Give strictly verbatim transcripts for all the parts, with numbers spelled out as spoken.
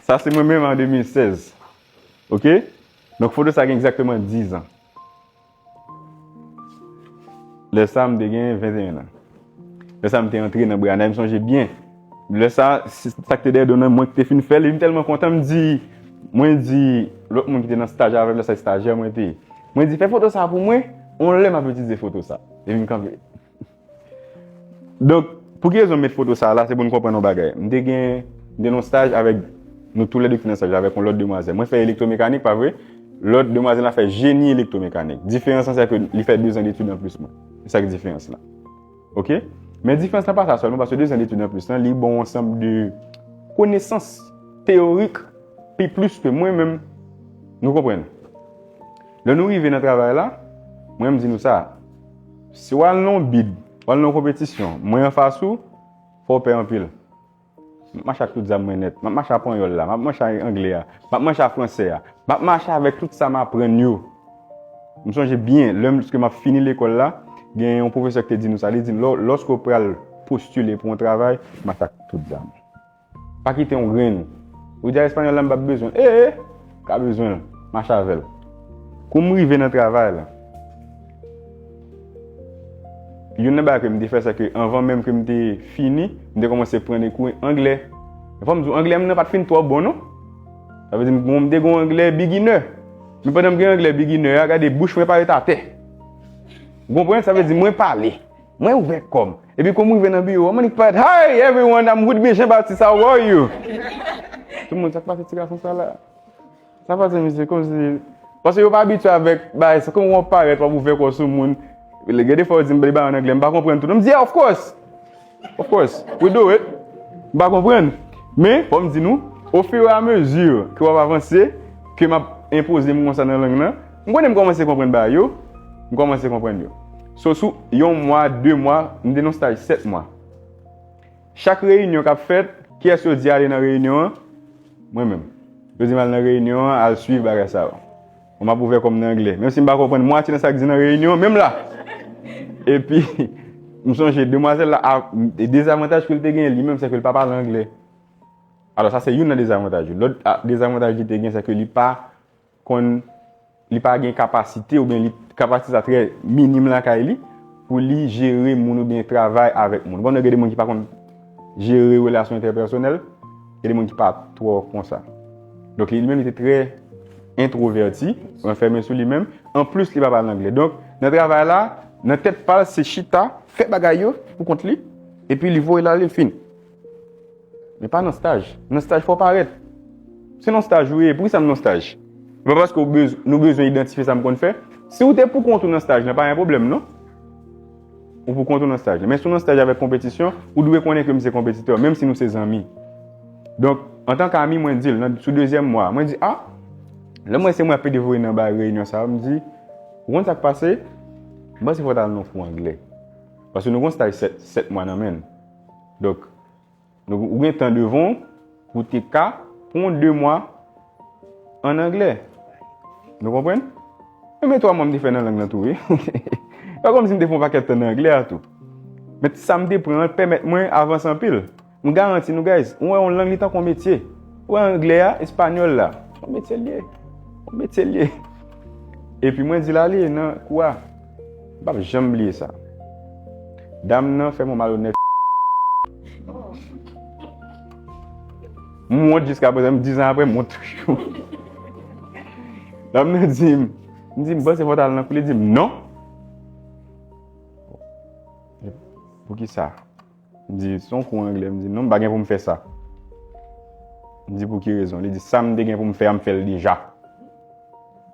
Sa se mwen menm an de mil sèz. Ok? Donk foto sa gen egzakteman diz an. Lè sa m te gen venteyen an. Lè sa m te antre nan Branay, m sonje byen. Lè sa, si, sa k te dèyè do nan mwen ki te fin fè l, e m tèlman kontan, m di, mwen di, lòt moun ki te nan staj avè m, lè sa estajyè mwen te ye. Mwen di, fè foto sa pou mwen, yon lè m ap itilize foto sa. Epi m kanpe. Donk, pou ki rezon m met foto sa la, se pou n konprann yon bagay. M te gen, m te nan yon staj avèk nou toulède ki te nan staj la, avèk yon lòt demwazèl. Mwen fè elektwomekanik, pa vre? Lòt demwazèl la fè jeni elektwomekanik. Diferans lan, se ke li fè de zan detid anplis mwen. Se sa ki diferans lan. Ok? Men diferans lan pa sa sèlman, paske de zan detid anplis lan, li ba w yon ansanm de konesans teyorik pi plis ke mwen menm. Nou konprann? Lè nou rive nan travay la, mwen m di nou sa, si w al nan yon bid, w al nan yon konpetisyon, mwen anfas ou, fò w pè anpil. M ap mache ak tout zam mwen nèt. M ap mache ak panyòl la, m ap mache ak anglè a, m ap mache ak fransè a, m ap mache avèk tout sa m aprann yo. M sonje byen, lè m, lòske m ap fini lekòl la, gen yon pwofesè ki te di nou sa, li di m, lò, lòske w pral postile pou yon travay, mache ak tout zam. Pa kite yon grenn. Ou di a espanyòl la m p ap bezwen l. E, e, ka bezwen l. Mache avè l. Kou m rive nan travay la, youn nan bagay ke m te fè, se ke anvan menm ke m te fini, m te kòmanse pran de kou anglè. Fò m di w, anglè m nan pa t fin twò bon, non. Sa vle di, m, m te gen yon anglè beginner. Men pandan m gen anglè beginner a, gade bouch mwen pa ret atè. Ou konprann? Sa vle di, mwen pale. Mwen ouvè kò m. Epi kou m rive nan biwo a, m annik parèt, "Hi everyone, I'm Woodby Jean Baptiste, how are you?" Tout moun, sa k pase ti gason sa la? Sa pase, mesye, kòmsi, paske yo pa abitye avèk bagay sa, kòman w ap parèt, w ap ouvè kò sou moun. Gen de fwa yo di m, li bay an anglè, m pa konprann tout. M di, "Yeah, of course. Of course. We do it." M pa konprann. Men, fò m di nou, au fur et à mesure ke w ap avanse, ke m ap enpoze m konsa nan lang nan, m konnen m kòmanse konprann bagay yo, m kòmanse konprann yo. So, sou yon mwa, de mwa, m te nan staj sèt mwa. Chak reyinyon k ap fèt, kiyès yo di ale nan reyinyon an? Mwen menm. Yo di m al nan reyinyon an, al swiv bagay sa yo. Mwen m ap ouvè kò m nan anglè. Menm si m pa konprann mwatye nan sa k di nan reyinyon an, menm la. Epi, m sonje demwazèl la, a, dezavantaj ke l te genyen li menm, se ke l pa pale anglè. Alò, sa se youn nan dezavantaj yo. Lòt, a, dezavantaj li te gen, se ke li pa konn, li pa gen kapasite, oubyen li, kapasite sa trè minim lakay li, pou li jere moun oubyen travay avèk moun. Ou konn gen de moun ki pa konn jere relasyon entèpèsonèl, gen de moun ki pa twò konsa. Donk, li menm, li te trè entwovèti, ranfèmen sou li menm. Anplis, li pa pale anglè. Donk, nan travay la, nan tèt pa l, se chita, fè bagay yo pou kont li, epi li voye l ale, l fini. Men pa nan staj. Nan staj, fò w parèt. Se nan staj ou ye. Poukisa m nan staj? Se pa paske w bez-, nou bezwen idantifye sa m konn fè. Si w te pou kont ou nan staj lan, pa gen pwoblèm, non. Ou pou kont ou nan staj lan. Men si w nan staj avèk konpetisyon, ou dwe konnen ke m se konpetitè, menm si nou se zanmi. Donk, antanke ami, mwen di l, nan, sou dezyèm mwa a, mwen di, a, lè m wè se mwen ap pede voye nan bay reyinyon sa yo, m di, ou konn sa k pase? M panse fò w t al nan yon kou anglè. Paske nou gen yon staj sèt, sèt mwa nan men n. Donk, Nou, ou gen tan devan w pou te ka pran de mwa ann anglè. Nou konprann? E men twa mwa m te fè nan lang nan tou, wi. Pa kòmsi m te fè yon pakèt tan nan anglè a tou. Men sa m te pran an pèmèt mwen avanse anpil. M garanti nou, guys, ou wè yon lang li tankou yon metye. Ou wè anglè a, espanyòl la, yon metye l ye. Yon metye l ye. Epi mwen di l ale nan kou a. M p ap janm bliye sa. Dam nan fè m yon malonèt. M wont jiska prezan, m diz an apre, m wont toujou. Dam nan di m, m di, "M panse fò w t al nan kou." Li di m, "Non." Poukisa? M di, "Se yon kou anglè." M di, "Non, m pa gen pou m fè sa." M di, "Pou ki rezon?" Li di, "Sa m te gen pou m fè a, m fè l deja."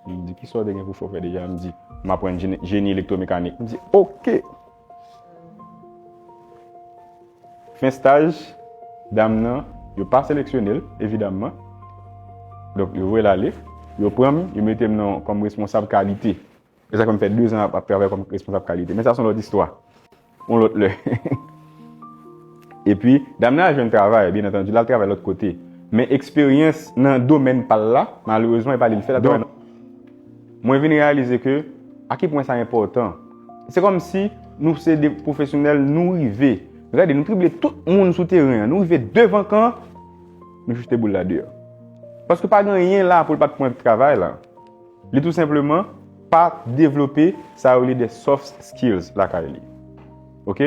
M di, "Kisa w te gen pou fè, w fè deja?" M di, "M aprann jeni, jeni elektwomekanik." M di, "Oke." Fen staj, dam nan, yo pa seleksyone l, evidamman. Donk, yo voye l ale, yo pran m, yo mete m nan, kòm responsab kalite. E sa fè m fè de zan ap, ap travay kòm responsab kalite. Men sa se yon lòt istwa. Yon lòt lè. Epi, dam nan al jwenn travay, byen antandi, l al travay lòt kote. Men eksperyans nan domèn pa l la, malerezman, e pa li l fè l, l ap travay nan. Mwen vin reyalize ke a ki pwen sa enpòtan. Se kòmsi nou se de pwofesyonèl, nou rive. Gade, nou trible tout moun sou teren an. Nou rive devan kan, nou jete boul la deyò. Paske pa gen anyen la pou l pa t pran travay la. Li tou senpleman pa devlope sa yo rele de soft skills lakay li. Ok?